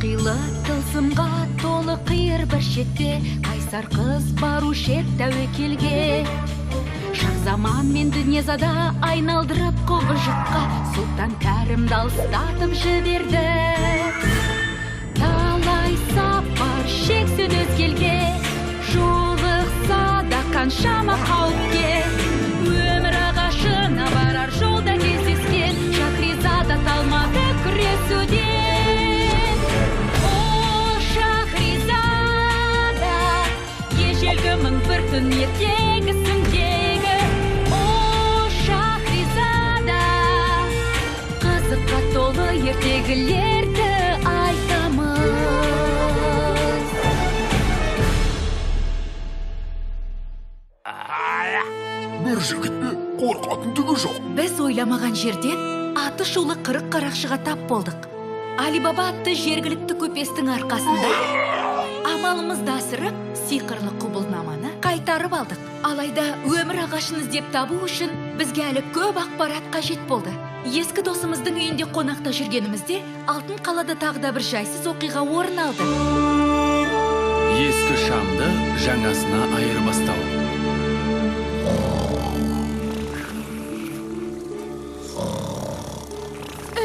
Қилы тылсымға толы қиыр бір шетте қайсар қыз барушы ед тәуекелге. Шахзаман мен Дүниезада айналдырып құбыжыққа Сұлтан Кәрімді алыстатып жіберді. Талай сапар шексін өзгелге, жолықса да қаншама қауіпке. Өмір ағашына барар жолда кездескен Шахризада талмады күресуден. О, Шахризада, ежелгі мың бір түн ертегісіндегі. О, Шахризада, қызыққа толы ертегілерді айтамыз. Бір жігітпе қорқатын түгі жоқ. Біз ойламаған жерден аты шулы 40 қарақшыға тап болдық. Алибаба атты жергілікті көпестің арқасында амалымызды асырып, сиқырлы құбылнаманы қайтарып алдық. Алайда өмір ағашын іздеп табу үшін бізге әлі көп ақпарат қажет болды. Ескі досымыздың үйінде қонақта жүргенімізде Алтын қалада тағы да бір жайсыз оқиға орын алды. Ескі шамды жаңасына айырбастау.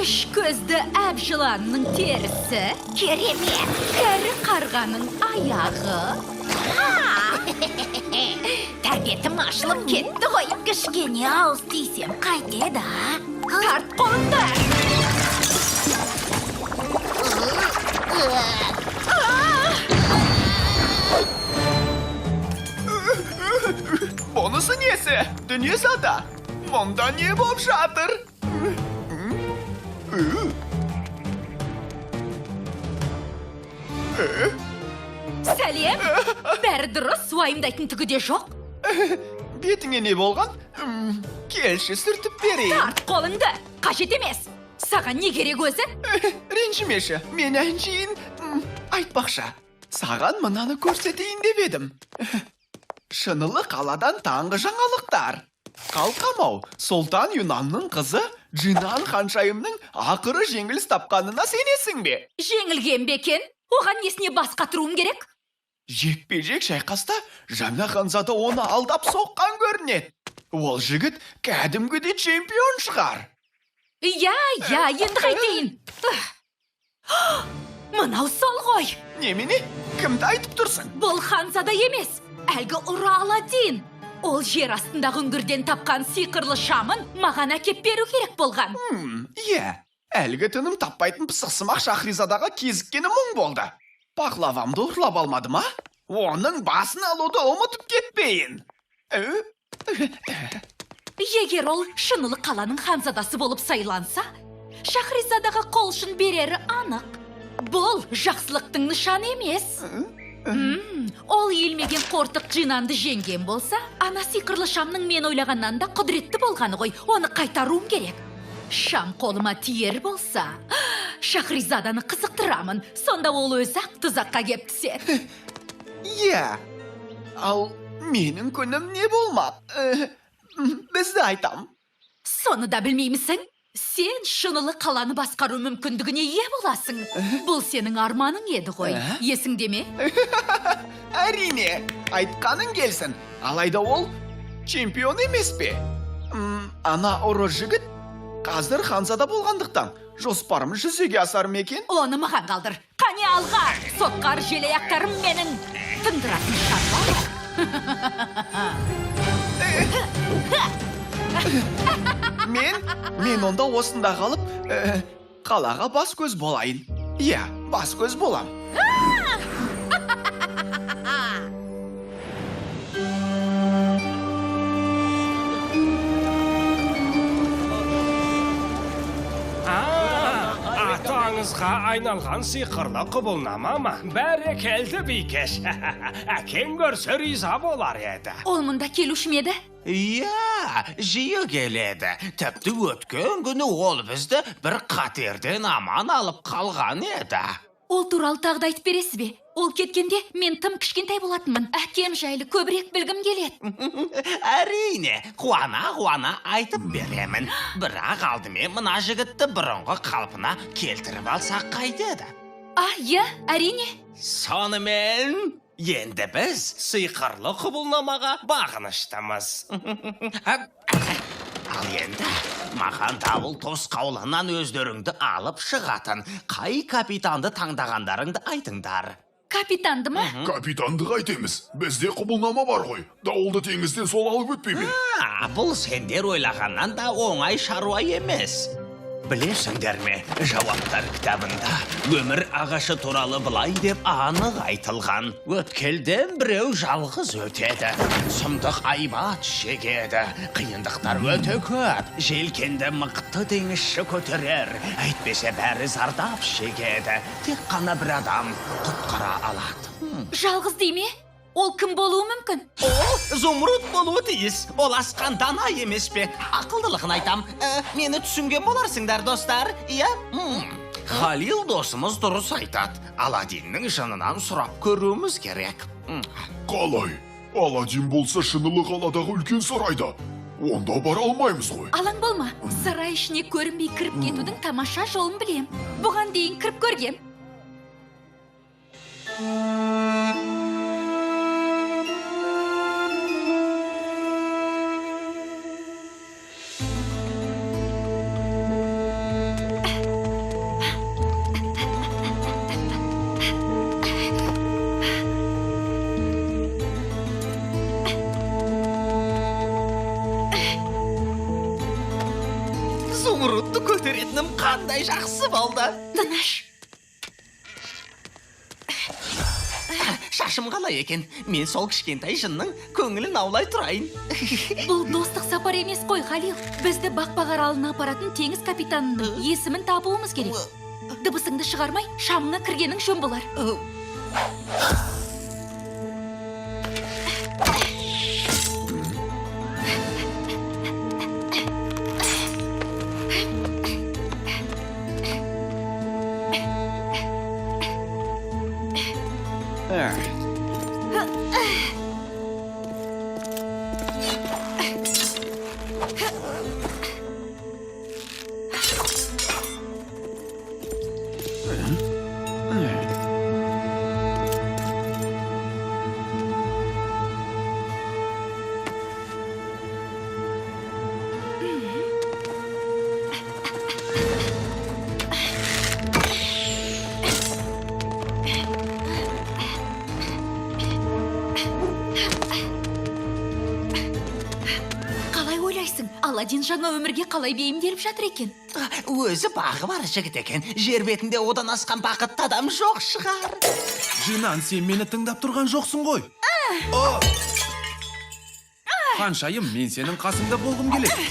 Үш көзді әп жыланның терісі, керемет, кәрі қарғаның аяғы. Тәбетім ашылып кетті ғой. Кішкене ауыз тисем қайтеді, а? Тарт қолыңды! Бұнысы несі? Дүниезада, мұнда не болып жатыр? Сәлем! Бәрі дұрыс, уайымдайтын түгі де жоқ. Бетіңе не болған? Келші, сүртіп берейін. Тарт қолыңды! Қажет емес. Саған не керек өзі? Ренжімеші, мен әншейін айтпақшы. Саған мынаны көрсетейін деп едім. Шынылы қаладан таңғы жаңалықтар. Қалқам-ау, Сұлтан Юнанның қызы Джинан ханшайымның ақыры жеңіліс тапқанына сенесің бе? Жеңілген бе екен? Оған несіне бас қатыруым керек? Жекпе-жек шайқаста жаңа ханзада оны алдап соққан көрінеді. Ол жігіт кәдімгідей чемпион шығар. Иә, иә, енді қайтейін. Мынау сол ғой. Немене? Кімді айтып тұрсың? Бұл ханзада емес, әлгі ұры Аладдин. Ол жер астындағы үңгірден тапқан сиқырлы шамын маған әкеп беру керек болған. Иә, әлгі тыным таппайтын пысықсымақ Шахризадаға кезіккені мұң болды. Пақлавамды ұрлап алмады ма? Оның басын алуды ұмытып кетпейін. Егер ол шынылы қаланың ханзадасы болып сайланса, Шахризадаға қол ұшын берері анық. Бұл жақсылықтың нышаны емес. Ол иілмеген қортық Джинанды жеңген болса, ана сиқырлы шамның мен ойлағаннан да құдіретті болғаны ғой, оны қайтаруым керек. Шам қолыма тиер болса, Шахризаданы қызықтырамын, сонда ол өзі ақ тұзаққа кеп түседі. Иә, ал менің күнім не болмақ? Бізді айтам. Соны да білмеймісің? Сен шынылы қаланы басқару мүмкіндігіне ие боласың. Бұл сенің арманың еді ғой. Есіңде ме? Әрине, айтқаның келсін. Алайда ол чемпион емес пе? Ана ұры жігіт қазір ханзада болғандықтан жоспарым жүзеге асар ма екен? Оны маған қалдыр. Қане алға, сотқар желаяқтарым менің. Тындыратын шаруа. Мен онда осында қалып, қалаға бас көз болайын. Иә, бас көз болам. Аты аңызға айналған сиқырлы құбылнама ма? Бәрекелді бикеш. Әкең көрсе риза болар еді. Ол мұнда келуші ме еді? Иә, жиі келеді. Тіпті өткен күні ол бізді бір қатерден аман алып қалған еді. Ол туралы тағы да айтып бересіз бе? Ол кеткенде мен тым кішкентай болатынмын. Әкем жайлы көбірек білгім келеді. Әрине, қуана-қуана айтып беремін. Бірақ алдымен мына жігітті бұрынғы қалпына келтіріп алсақ қайтеді. А, иә, әрине. Сонымен, енді біз сиқырлы құбылнамаға бағыныштымыз. Ал енді маған дауыл тосқауылынан өздеріңді алып шығатын қай капитанды таңдағандарыңды айтыңдар. Капитанды ма? Капитанды қайтеміз? Бізде құбылнама бар ғой. Дауылды теңізден сол алып өтпей ме? А, бұл сендер ойлағаннан да оңай шаруа емес. Білесіңдер ме, жауаптар кітабында өмір ағашы туралы былай деп анық айтылған. Өткелден біреу жалғыз өтеді. Сұмдық айбат шегеді. Қиындықтар өте көп. Желкенді мықты теңізші көтерер. Әйтпесе бәрі зардап шегеді. Тек қана бір адам құтқара алады. Жалғыз дей ме? Ол кім болуы мүмкін? Ол Зумруд болуы тиіс. Ол асқан дана емес пе? Ақылдылығын айтам. Мені түсінген боларсыңдар, достар. Иә? Халил досымыз дұрыс айтады. Аладдиннің жынынан сұрап көруіміз керек. Қалай? Аладдин болса шынылы қаладағы үлкен сарайда. Онда бара алмаймыз ғой. Алаң болма. Сарай ішіне көрінбей кіріп кетудің тамаша жолын білем. Бұған дейін кіріп көргем. Зумрудты көтеретінім қандай жақсы болды. Тыныш. Шашым қалай екен? Мен сол кішкентай жынның көңілін аулай тұрайын. Бұл достық сапар емес қой, Халил. Бізді Бақбақ аралына апаратын теңіз капитанының есімін табуымыз керек. Дыбысыңды шығармай, шамыңа кіргенің жөн болар. Қалай ойлайсың, Аладдин жаңа өмірге қалай бейімделіп жатыр екен? Өзі бағы бар жігіт екен. Жер бетінде одан асқан бақытты адам жоқ шығар. Жинан, сен мені тыңдап тұрған жоқсың ғой. Ханшайым, мен сенің қасыңда болғым келеді.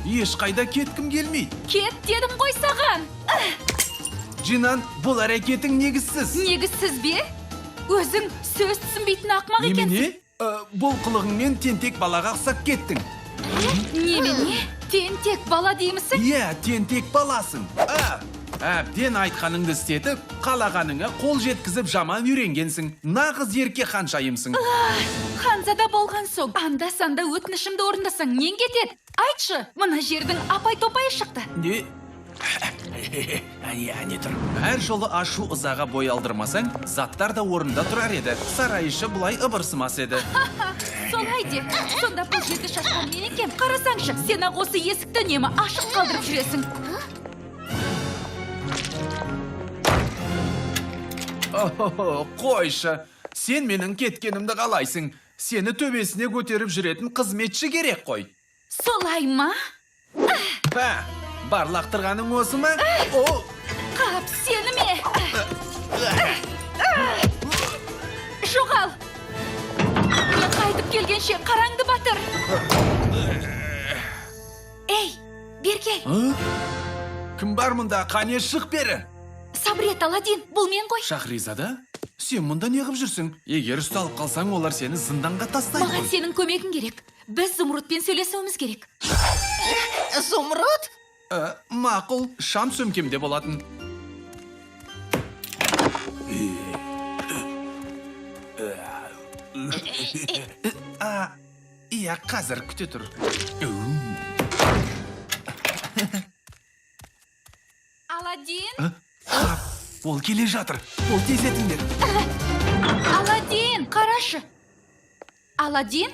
Ешқайда кеткім келмейді. Кет дедім ғой саған. Жинан, бұл әрекетің негізсіз. Негізсіз бе? Өзің сөз түсінбейтін ақымақ екенсің. Немене? Бұл қылығыңмен тентек балаға ұқсап кеттің. Немене? Тентек бала деймісің? Иә, тентек баласың. Әбден айтқаныңды істетіп, қалағаныңа қол жеткізіп жаман үйренгенсің. Нағыз ерке ханшайымсың. Ханзада болған соң, анда-санда өтінішімді орындасаң нең кетеді? Айтшы, мына жердің апай-топайы шықты. Не? Әне тұр. Әр жолы ашу ызаға бой алдырмасаң, заттар да орнында тұрар еді. Сарай іші бұлай ыбырсымас еді. Солай де. Сонда бұл жерді шашқан мен екен. Қарасаңшы, сен ақ осы есікті үнемі ашық қалдырып жүресің. Қойшы, сен менің кеткенімді қалайсың. Сені төбесіне көтеріп жүретін қызметші керек қой. Солай ма? Ба, бар лақтырғаның осы ма? Қап, сені ме? Жоғал! Мен қайтып келгенше қараңды батыр. Ей, бері кел. Кім бар мұнда? Қане шық бері. Сабыр ет, Аладдин, бұл мен ғой. Шахризада, сен мұнда не қып жүрсің? Егер ұсталып қалсаң, олар сені зынданға тастайды Маған ғой. сенің көмегің керек. Біз Зумрудпен сөйлесуіміз керек. Зумруд? Мақұл, шам сөмкемде болатын. Иә, қазір күте тұр. Аладдин? Ол келе жатыр. Ол тездетіңдер. Аладдин, қарашы. Аладдин?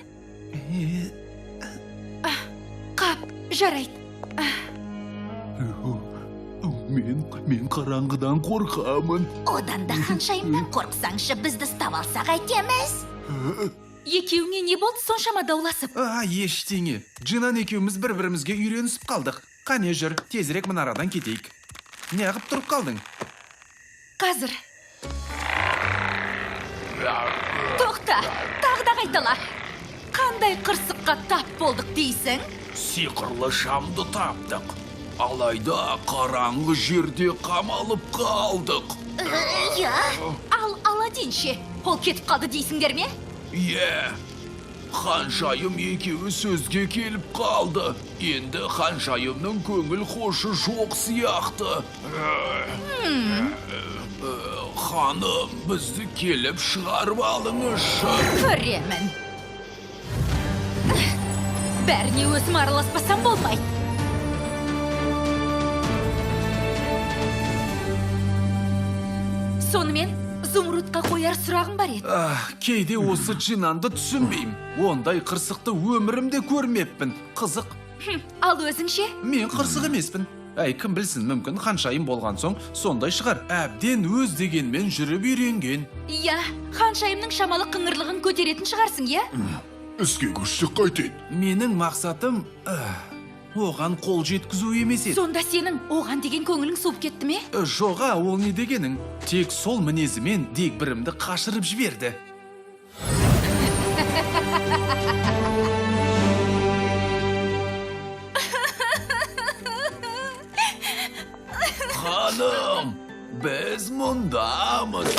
Қап, жарайды. Мен қараңғыдан қорқамын. Одан да ханшайымнан қорықсаңшы, бізді ұстап алса қайтеміз? Екеуіңе не болды соншама дауласып? А, ештеңе. Джинан екеуміз бір-бірімізге үйренісіп қалдық. Қане жүр, тезірек мұнарадан кетейік. Неғып тұрып қалдың? Қазір. Тоқта, тағы да қайтала. Қандай қырсыққа тап болдық дейсің? Сиқырлы шамды таптық. Алайда қараңғы жерде қамалып қалдық. Иә. Ал Аладдин ше, ол кетіп қалды дейсіңдер ме? Е, ханшайым екеуі сөзге келіп қалды. Енді ханшайымның көңіл хошы жоқ сияқты. Ханым, бізді келіп шығарып алыңызшы. Көремін. Бәріне өзім араласпасам болмайды. Сонымен, Зумрудқа қояр сұрағым бар еді. Кейде осы Джинанды түсінбеймін. Ондай қырсықты өмірімде көрмеппін. Қызық. Ал өзің ше? Мен қырсық емеспін. Әй, кім білсін, мүмкін ханшайым болған соң сондай шығар. Әбден өз дегенмен жүріп үйренген. Иә, ханшайымның шамалы қыңырлығын көтеретін шығарсың, иә? Іске көшсек қайтеді? Менің мақсатым оған қол жеткізу емес еді. Сонда сенің оған деген көңілің суып кетті ме? Жоға, ол не дегенің? Тек сол мінезімен дегбірімді қашырып жіберді. Ханым, біз мұндамыз.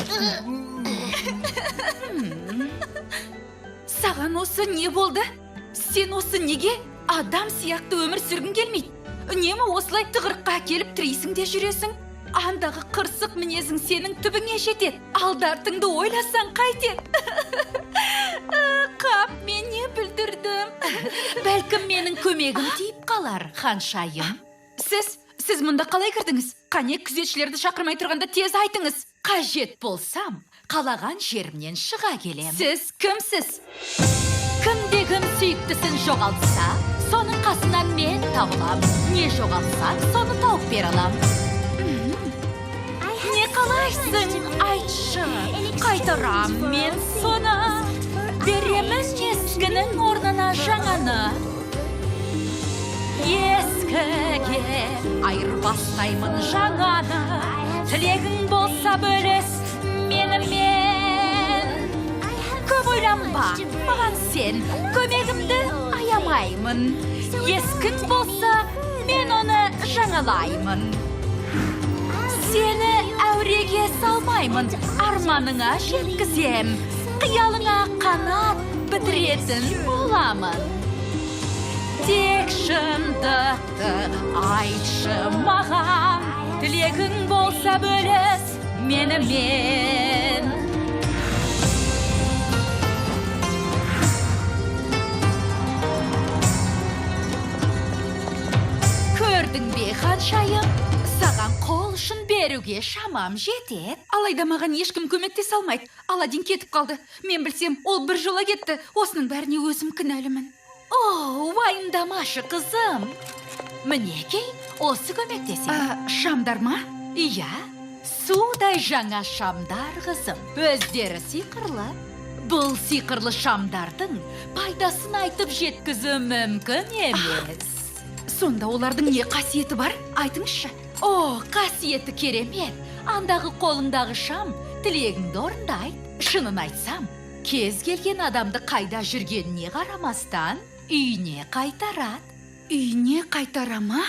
Саған осы не болды? Сен осы неге адам сияқты өмір сүргің келмейді? Үнемі осылай тығырыққа келіп тірейсің де жүресің. Андағы қырсық мінезің сенің түбіңе жетеді. Алды-артыңды ойласаң қайтеді? Қап, мен не бүлдірдім? Бәлкім менің көмегім тиіп қалар, ханшайым. Сіз мұнда қалай кірдіңіз? Қане, күзетшілерді шақырмай тұрғанда тез айтыңыз. Қажет болсам, қалаған жерімнен шыға келем. Сіз кімсіз? Кімде-кім сүйіктісін жоғалтса, соның қасынан мен табылам. Не жоғалтсаң, соны тауып бере алам. Не қалайсың, айтшы, қайтарам мен соны. Беремін ескінің орнына жаңаны. Ескіге айырбастаймын жаңаны. Тілегің болса бөліс менімен. Көп ойланба, маған сен, көмегімді аямаймын. Ескің болса, мен оны жаңалаймын. Сені әуреге салмаймын, арманыңа жеткізем. Қиялыңа қанат бітіретін боламын. Тек шындықты айтшы маған, тілегің болса бөліс менімен. Көрдің бе, ханшайым, саған қол ұшын беруге шамам жетеді. Алайда маған ешкім көмектесе алмайды. Аладдин кетіп қалды. Мен білсем, ол бір жола кетті. Осының бәріне өзім кінәлімін. О, уайымдамашы, қызым. Мінекей, осы көмектеседі. Шамдар ма? Иә, судай жаңа шамдар, қызым. Өздері сиқырлы. Бұл сиқырлы шамдардың пайдасын айтып жеткізу мүмкін емес. Сонда олардың не қасиеті бар? Айтыңызшы. О, қасиеті керемет. Андағы қолыңдағы шам тілегіңді орындайды. Шынын айтсам, кез келген адамды қайда жүргеніне қарамастан үйіне қайтарады. Үйіне қайтара ма?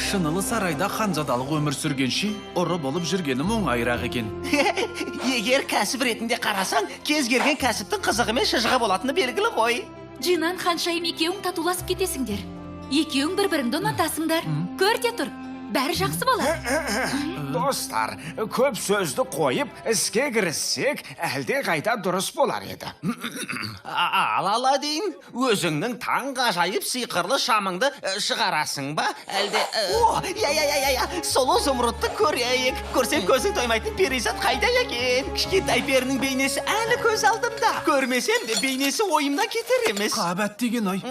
Шынылы сарайда ханзадалық өмір сүргенше ұры болып жүргенім оңайырақ екен. Егер кәсіп ретінде қарасаң, кез келген кәсіптің қызығы мен шыжығы болатыны белгілі ғой. Джинан, ханшайым екеуің татуласып кетесіңдер. Екеуің бір-біріңді ұнатасыңдар. Көр де тұр. Бәрі жақсы болады. Достар, көп сөзді қойып, іске кіріссек, әлде қайда дұрыс болар еді. Ал, Аладдин, өзіңнің таңғажайып сиқырлы шамыңды шығарасың ба? Әлде... О, я, я, я, я, я, сұлу Зұмрұтты көрейік. Көрсем көзің тоймайтын перизат қайда екен? Кішкентай перінің бейнесі әлі көз алдымда. Көрмесем де бейнесі ойымнан кетер емес. Қабат деген ай.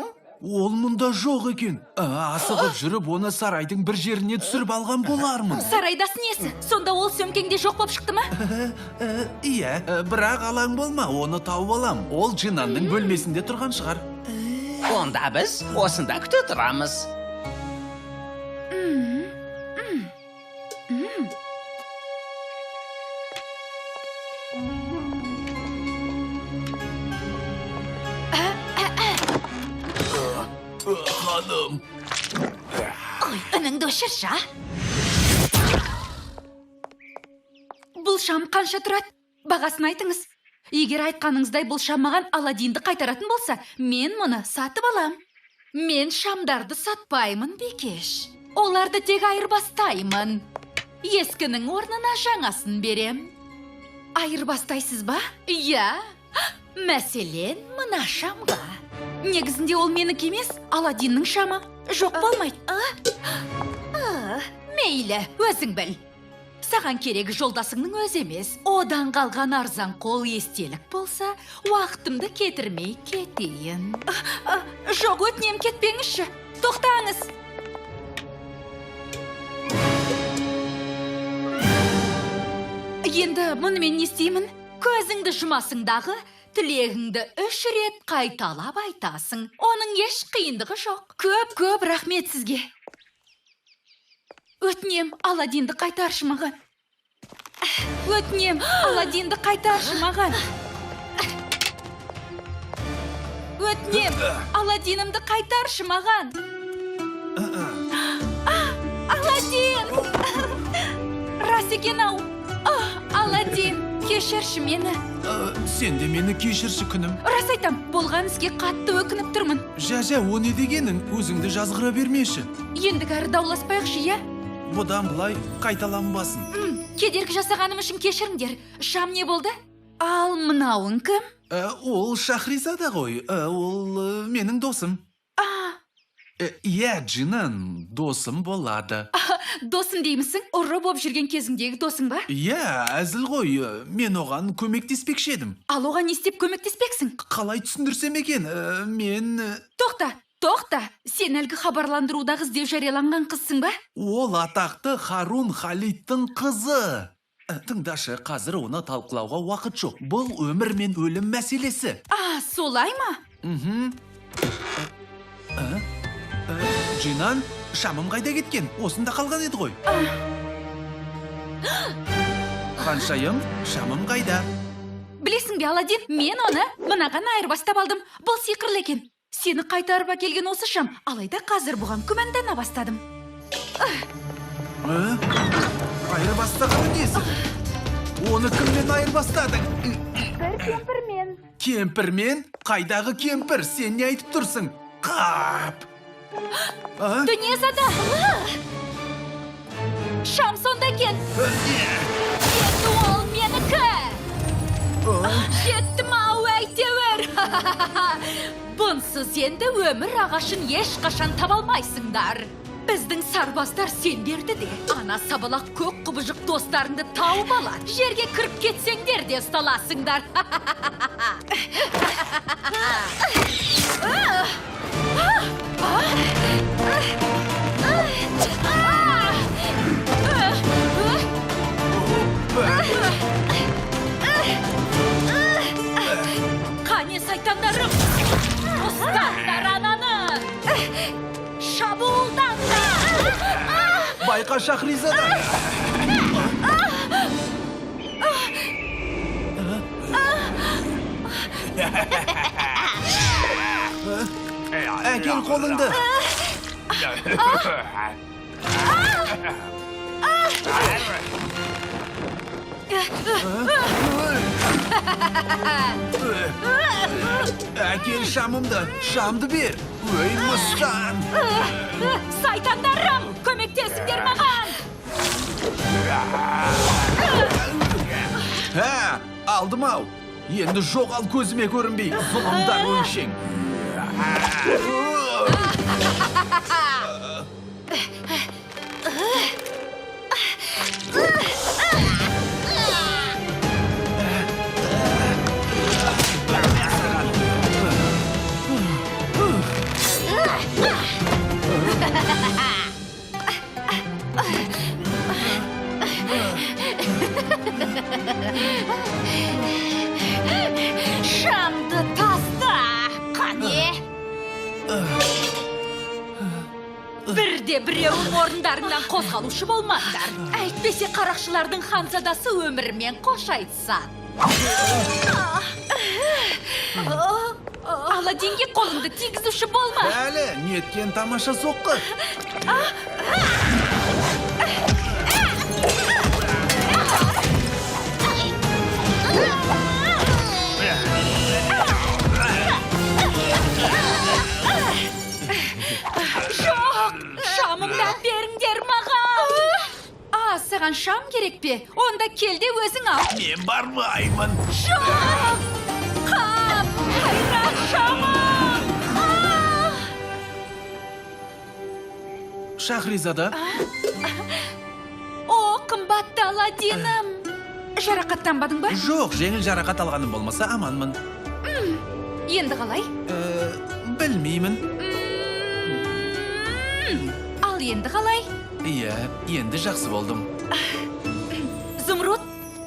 Ол мұнда жоқ екен. Асығып жүріп, оны сарайдың бір жеріне түсіріп алған болармын. Сарайдасы несі? Сонда ол сөмкеңде жоқ боп шықты ма? Иә, бірақ алаң болма, оны тауып алам. Ол Джинанның бөлмесінде тұрған шығар. Онда біз осында күте тұрамыз. Ханым. Ой, үніңді өшірші, а? Бұл шам қанша тұрады? Бағасын айтыңыз. Егер айтқаныңыздай бұл шам маған Аладдинді қайтаратын болса, мен мұны сатып алам. Мен шамдарды сатпаймын, бикеш. Оларды тек айырбастаймын. Ескінің орнына жаңасын берем. Айырбастайсыз ба? Иә. Мәселен, мына шамға. Негізінде ол менікі емес, Аладдиннің шамы. Жоқ болмайды. Мейлі, өзің біл. Саған керегі жолдасыңның өзі емес. Одан қалған арзан қол естелік болса, уақытымды кетірмей кетейін. Жоқ, өтінем, кетпеңізші. Тоқтаңыз. Енді мұнымен не істеймін? Көзіңді жұмасың дағы, тілегіңді 3 рет қайталап айтасың. Оның еш қиындығы жоқ. Көп-көп рахмет сізге. Өтінем, Аладдинді қайтаршы маған. Өтінем, Аладдинді қайтаршы маған. Өтінем, Аладдинімді қайтаршы маған. Аладдин! Рас екен ау. Аладдин, кешірші мені. Сен де мені кешірші, күнім. Рас айтам, болған іске қатты өкініп тұрмын. Жә-жә, о не дегенің, өзіңді жазғыра бермеші. Ендігәрі дауласпайықшы, иә? Бұдан былай қайталанбасын. Кедергі жасағаным үшін кешіріңдер. Шам не болды? Ал мынауың кім? Ол Шахризада ғой. Ол менің досым. Иә, Джинан, досым болады. Досым деймісің? Ұры боп жүрген кезіңдегі досың ба? Иә, әзіл ғой. Мен оған көмектеспекші едім. Ал оған не істеп көмектеспексің? Қалай түсіндірсем екен? Мен... Тоқта, тоқта! Сен әлгі хабарландырудағы іздеу жарияланған қызсың ба? Ол атақты Харун Халидтің қызы. Тыңдашы, қазір оны талқылауға уақыт жоқ. Бұл өмір мен өлім мәселесі. А, солай ма? Джинан, шамым қайда кеткен? Осында қалған еді ғой. Ханшайым, шамым қайда? Білесің бе, Аладдин, мен оны мынаған айырбастап алдым. Бұл сиқырлы екен. Сені қайтарып әкелген осы шам. Алайда қазір бұған күмәндана бастадым. Айырбастағаны несі? Оны кіммен айырбастадың? Бір кемпірмен. Кемпірмен? Қайдағы кемпір? Сен не айтып тұрсың? Қап! Дүниезада! Шам сонда екен! Енді ол менікі! Жеттім ау әйтеуір! Бұнсыз енді өмір ағашын ешқашан таба алмайсыңдар. Біздің сарбаздар сендерді де, ана сабалақ көк құбыжық достарыңды тауып алады. Жерге кіріп кетсеңдер де ұсталасыңдар. Қане сайтандарым, ұстаңдар ананы! Шабуылдаңдар! Байқа, Шахризада! Әкел қолыңды! Әкел шамымды, шамды бер. Өй, мыстан! Сайтандарым, көмектесіңдер маған! Ә, алдым ау. Енді жоғал көзіме көрінбей, зұлымдар өңшең. Шамды таста! Қане! Бірде біреуің орындарынан қозғалушы болмаңдар. Әйтпесе қарақшылардың ханзадасы өмірімен қош айтса. Аладдинге қолыңды тигізуші болма. Әлі неткен тамаша соққы. Жоқ, шамымды әперіңдер маған. А, саған шам керек пе? Онда кел де өзің ал. Мен бармаймын. Жоқ! Қап! Қайран шамым! Шахризада, О, қымбатты Аладдиным! Жарақаттанбадың ба? жоқ, жеңіл жарақат алғаным болмаса аманмын. Енді қалай? Білмеймін. Ал енді қалай? Иә, енді жақсы болдым. Зумруд,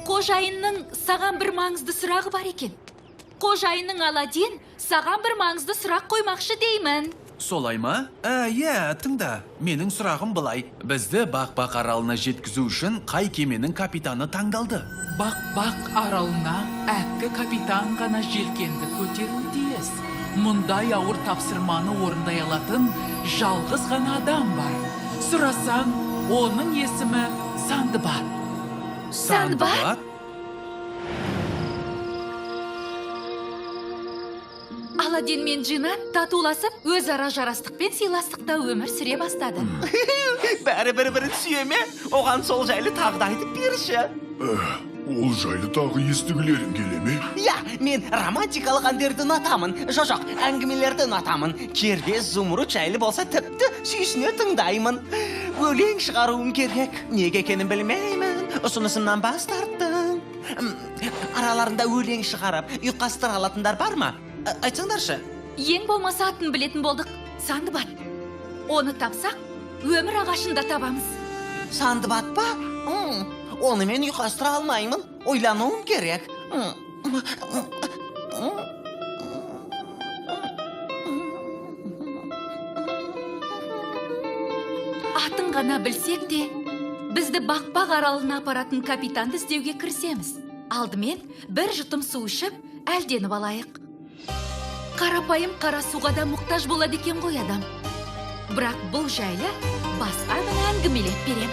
қожайынның саған бір маңызды сұрағы бар екен. Қожайының Аладдин саған бір маңызды сұрақ қоймақшы деймін. Солай ма? Иә, тыңда. Менің сұрағым былай. Бізді Бақ-Бақ аралына жеткізу үшін қай кеменің капитаны таңдалды? Бақ-Бақ аралына әккі капитан ғана желкенді көтеруі тиіс. Мұндай ауыр тапсырманы орындай алатын жалғыз ғана адам бар. Сұрасаң, оның есімі Сандыбад. Сандыбад? Аладдин мен Джинан татуласып, өзара жарастық пен сыйластықта өмір сүре бастады. Бәрі бір-бірін сүйе ме? Оған сол жайлы тағы да айтып берші. Ол жайлы тағы естігілерің келе ме? Иә, мен романтикалық әндерді ұнатамын. Жоқ, әңгімелерді ұнатамын. Кербез Зумруд жайлы болса тіпті сүйсіне тыңдаймын. Өлең шығаруым керек. Неге екенін білмеймін. Ұсынысымнан бас тарттың. Араларында өлең шығарып, ұйқастыра алатындар бар ма? Айтсаңдаршы. Ең болмаса атын білетін болдық. Сандыбад. Оны тапсақ, өмір ағашын да табамыз. Сандыбад па? Оны мен ұйқастыра алмаймын. Ойлануым керек. Атын ғана білсек те, бізді Бақ-Бақ аралына апаратын капитанды іздеуге кірісеміз. Алдымен бір жұтым су ішіп, әлденіп алайық. Қарапайым қара суға да мұқтаж болады екен ғой адам. Бірақ бұл жайлы басқа күні әңгімелеп берем.